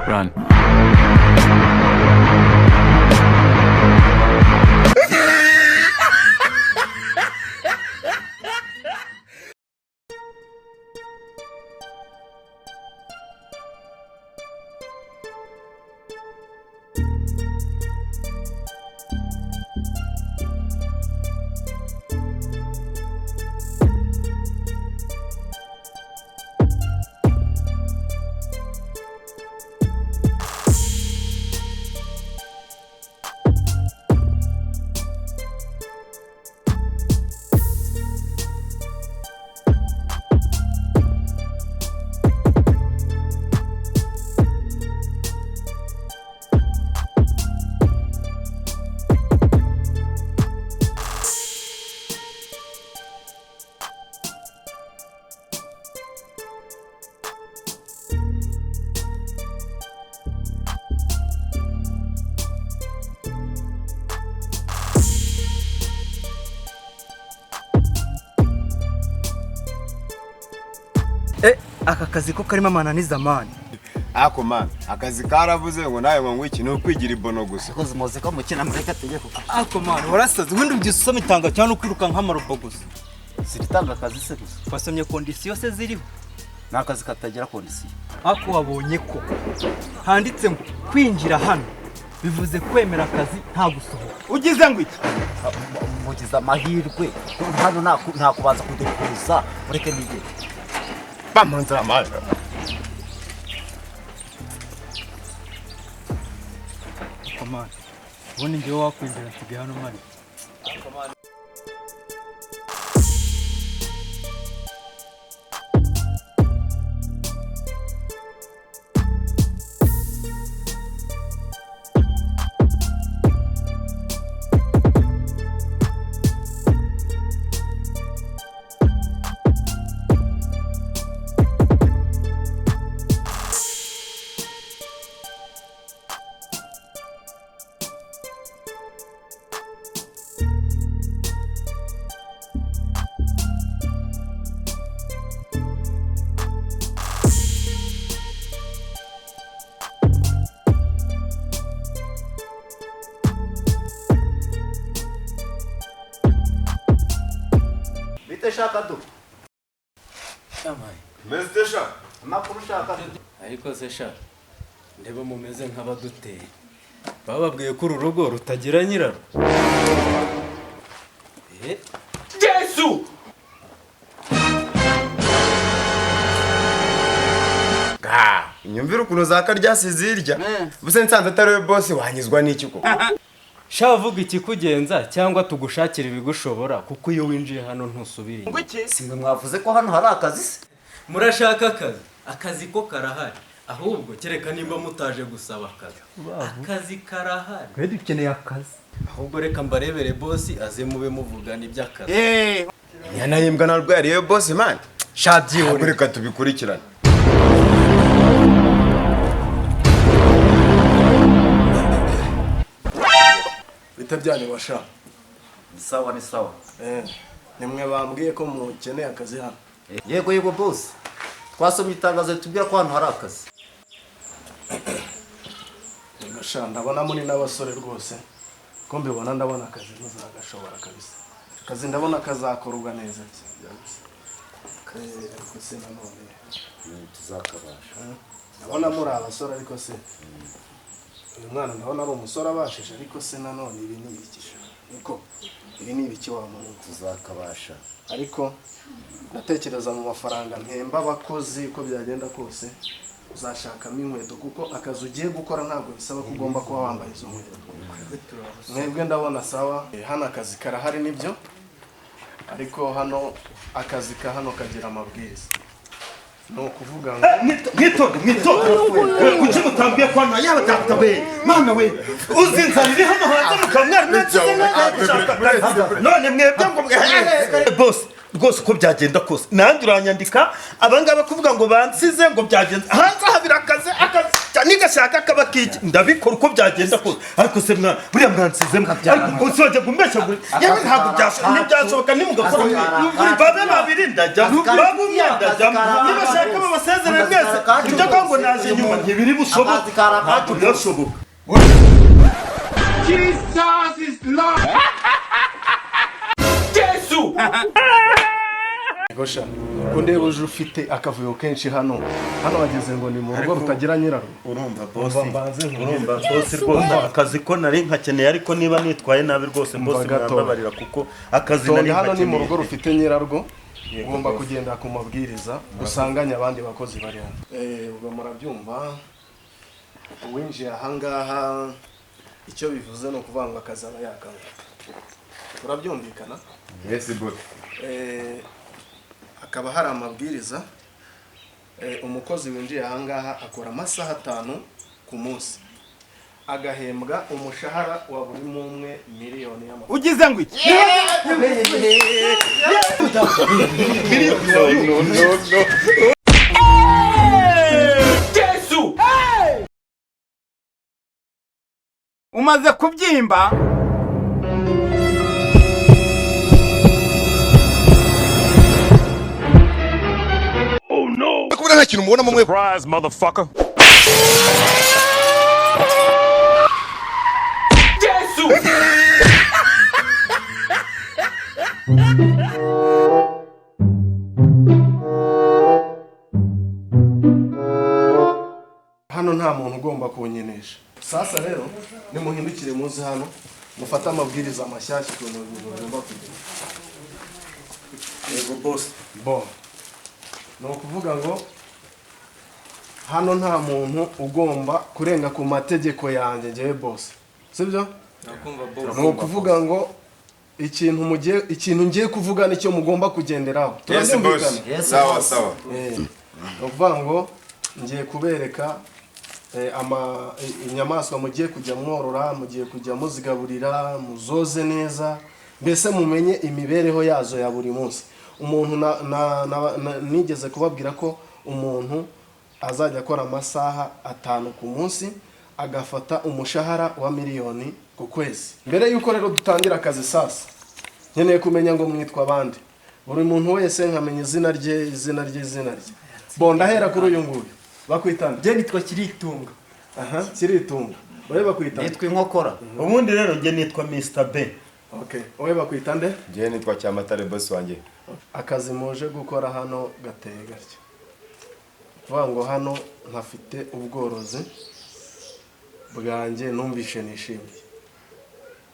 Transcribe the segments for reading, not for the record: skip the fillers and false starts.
Run. Aka kazi ko karimo amananiza, man. Ako man, akazi karavuze ngo nawe ngo iki ni ukwigira ibono gusa. Koze muzi ko mukina, mureke tujye ku Ako man, warasaze. Ubundi ubyise usoma itanga cyangwa ukwiruka nk'amarobo gusa? Siritanga akazi se gusa. Wasomye condition se ziriho? Ni akazi katagira condition. Ako wabonye ko handitse ngo kwinjira hano bivuze kwemera akazi nta gusohoka? Ugize ngo iki? Mugize amahirwe hano nta kubanza kudekuza, mureke nigere. Bamanza amazi. Ako man, ubundi njyewe wakwinjira nsigaye hano, man. Bite shaka du? Meze sha. Amakuru ushaka du? Ariko se sha, ndeba mumeze nk'abaduteye, bababwiye ko uru rugo rutagira nyirarwo. Eh? Jesu! Ga, inyumvira ukuntu zaka ryasize irya. Buse nsanze atari we boss, wanyizwa n'iki koko? Sha, vuga ikikugenza cyangwa tugushakira ibigushobora, kuko iyo winjiye hano ntusubira inyuma. Simwe mwavuze ko hano hari akazi se? Murashaka akazi? Akazi ko karahari, ahubwo kereka nimba mutaje gusaba akazi. Akazi karahari. Twe dukeneye akazi. Ahubwo reka mbarebere boss aze, mube muvugana iby'akazi. Inyana y'imbwa ntabwo yariye boss, man. Sha, Ahubwo byihorere. reka tubikurikirane. Bite byanyu basha? Ni sawa, ni sawa. Nimwe bambwiye ko mukeneye akazi hano? Yego yego boss, twasomye itangazo ritubwira ko hano hari akazi. Yego sha, ndabona muri n'abasore rwose. Ko mbibona, ndabona akazi muzagashobora kabisa. Akazi ndabona kazakorwa neza cyane. Ariko se nanone Tuzakabasha. Ndabona muri abasore, ariko se uyu mwana ndabona ari umusore abashije, ariko se nanone ibi ni ibiki sha? Niko, ibi ni ibiki wa muntu? Tuzakabasha. Ariko ndatekereza mu mafaranga mpemba abakozi, uko byagenda kose uzashakamo inkweto, kuko akazi ugiye gukora ntabwo bisaba ko ugomba kuba wambaye izo nkweto. Mwebwe ndabona sawa. Hano akazi karahari nibyo, ariko hano akazi ka hano kagira amabwiriza, ni ukuvuga ngo Mwitonde, mwitonde. Kuki mutambwiye ko hano yaba data we, mana we, uzi inzara iri hano hanze, mukaba mwari mwagize neza gushaka akazi? None mwebwe ngo bose rwose, uko byagenda kose nanjye uranyandika. Abangaba kuvuga ngo bansize ngo byagenze hanze aha birakaze, akazi niga. Nigashaka kaba kiki, ndabikora uko byagenda kose. Ariko se mwana, buriya mwansizemo, ariko ubwo wajya kumbeshya ngo yewe ntabwo byashoboka, ntibyashoboka. Nimugakora babe babiri ndajyamo, babe umwe ndajyamo. Nibashaka babasezerere mwese. Ibyo kuvuga ngo naje nyuma ntibiri bushoboke, ntabwo birashoboka. Jesus is Lord. Gosha, ko ndeba uje ufite akavuyo kenshi hano, hano wageze ngo ni mu rugo rutagira nyirarwo. Urumva boss, Umva mbanze nkubwire. urumva boss, rwose akazi ko nari nkakeneye, ariko niba nitwaye nabi rwose boss gato. mwambabarira, kuko akazi nari Tonde, hano ni mu nkakeneye. rugo rufite nyirarwo, ugomba kugenda ku mabwiriza usanganye abandi bakozi bari hano. Ubwo murabyumva, uwinjiye ahangaha icyo bivuze ni ukuvuga ngo akazi aba yakanga. Turabyumvikana? Yes boss. Hakaba hari amabwiriza. Umukozi winjiye ahangaha akora amasaha 5 ku munsi, agahembwa umushahara wa buri mumwe miliyoni y'amafaranga. Ugize ngo iki? No, no, no. Yesu. Umaze kubyimba. Kubona nta kintu mubonamo mwe. Surprise, motherfucker. Yesu. Hano nta muntu ugomba kunyenesha. Sasa rero nimuhindukire muze hano mufate amabwiriza mashyashya ukuntu ibintu bigomba kugenda. Yego boss. Bo, ni ukuvuga ngo hano nta muntu ugomba kurenga ku mategeko yanjye njyewe boss, sibyo? Ni ukuvuga ngo ikintu mugiye, ikintu ngiye kuvuga nicyo mugomba kugenderaho. Yes boss. Turabyumvikana? Yes, Sawa boss. sawa. Ni ukuvuga ngo ngiye kubereka inyamaswa mugiye kujya mworora, mugiye kujya muzigaburira, muzoze neza, mbese mumenye imibereho yazo ya buri munsi. Umuntu nigeze kubabwira ko umuntu azajya akora amasaha 5 ku munsi, agafata umushahara wa miliyoni ku kwezi. Mbere y'uko rero dutangira akazi sasa, nkeneye kumenya ngo mwitwa bande. Buri muntu wese nkamenya izina rye, izina rye, izina rye. Bo, ndahera kuri uyu nguyu. Bakwitana? Njye nitwa Kiritunga. Aha, Kiritunga. Wowe bakwita? Nitwa Inkokora. Ubundi rero njye nitwa Mr B. Okay. Wowe bakwita nde? Njye nitwa Cyamatare boss wanjye. Akazi muje gukora hano gateye gatya. Kuvuga ngo hano ntafite ubworozi bwanjye numvishe nishimiye.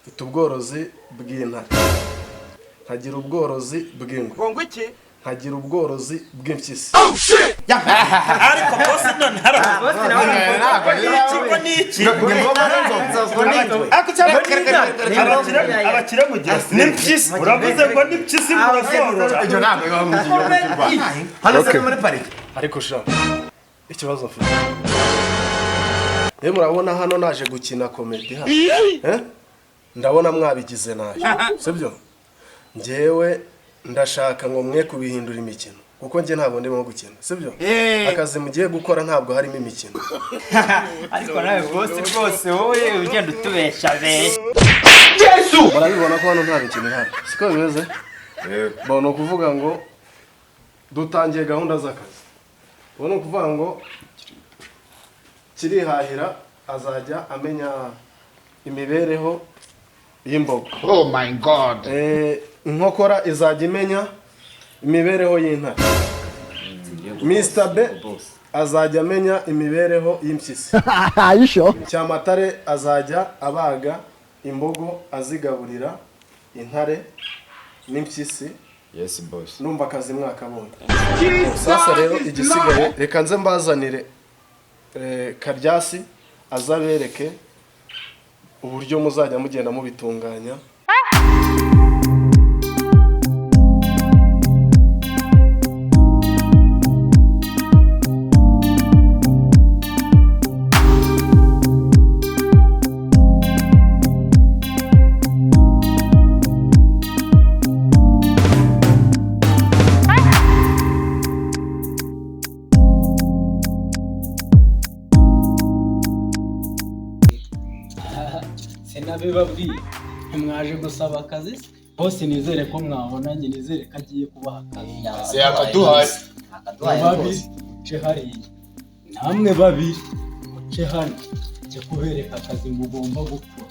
Mfite ubworozi bw'intare, nkagira ubworozi bw'ingwe, Ngo iki? nkagira ubworozi bw'impyisi. Ariko boss, none hara iki ni iki? Inzovu n'ingwe. Ariko cyangwa abakire mugira N'impyisi. Uravuze ngo n'impyisi murazorora? Ibyo ntabwo biba mu gihugu cy'u Rwanda. Hano se ni muri pariki? Ariko sha, ikibazo mfite, yewe murabona hano naje gukina comedy hano, eh? Ndabona mwabigize nabi, sibyo? Njyewe ndashaka ngo mwe kubihindura imikino, kuko njye ntabwo ndimo gukina, sibyo? Akazi mugiye gukora ntabwo harimo imikino. Ariko nawe boss, rwose wowe ugenda utubesha besha. Murabibona ko hano nta mikino ihari, siko bimeze? Yego. Bo, ni ukuvuga ngo dutangiye gahunda z'akazi. Ubu ni ukuvuga ngo Kirihahira azajya amenya imibereho y'imbogo. Oh my God. Inkokora izajya imenya imibereho y'intare. Mr. B azajya amenya imibereho y'impyisi. Cyamatare azajya abaga imbogo, azigaburira intare n'impyisi. Yes boss. Numva akazi mwakabonye. Sasa rero igisigaye, reka nze mbazanire Karyasi azabereke uburyo muzajya mugenda mubitunganya. Sinabibabwiye, ntimwaje gusaba akazi se? Bose nizere ko mwabonanye, nizere ko agiye kubaha akazi. Yakaduhaye. Akaduhaye Babiri rwose. muce hariya, namwe babiri muce hano, njye kubereka akazi mugomba gukora.